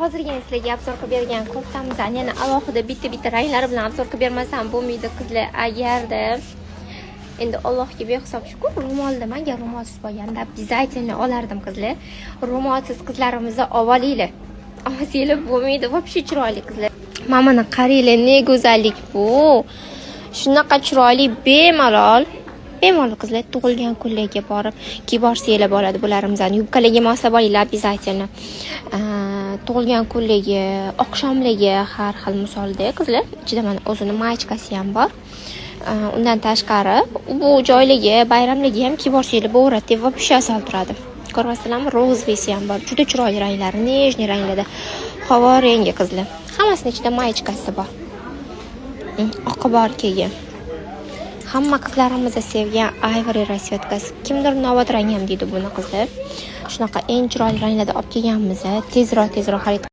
Hozirgina sizlarga обзор qilib bergan koftamizni yana alohida bitta-bitta ranglari bilan обзор qilib bermasam bo'lmaydi, qizlar. Agarda endi Allohga behisob shukur, ro'molda agar ro'molsiz bo'lganda, обязательно olardim, qizlar. Ro'molsiz qizlarimizni olinglar. Olsanglar bo'lmaydi, вообще chiroyli, qizlar. Mana buni qaranglar, ne go'zallik bu. Shunaqa chiroyli, bemalol bemalol, qizlar, tug'ilgan kunlarga borib kiyib borsanglar bo'ladi bularimizni. Yubkalarga moslab olinglar обязательно. Tug'ilgan kunlarga, oqshomlarga, har xil misolda, qizlar. Ichida mana o'zini маечка si ham bor. Undan tashqari bu joylarga, bayramlarga ham kiyib borsanglar bo'laveradi, вообще asal turadi. Ko'ryapsizlarmi, розовый si ham bor. Juda chiroyli ranglari, нежный ranglarda. Havo rangi, qizlar. Hammasini ichida маечка si bor. Oqi bor keyin. Hamma qizlarimiz sevgan ivory расцветка si. Kimdir novot rang ham deydi buni, qizlar. Shunaqa eng chiroyli ranglarda olib kelganmiz. Tezroq, tezroq xarid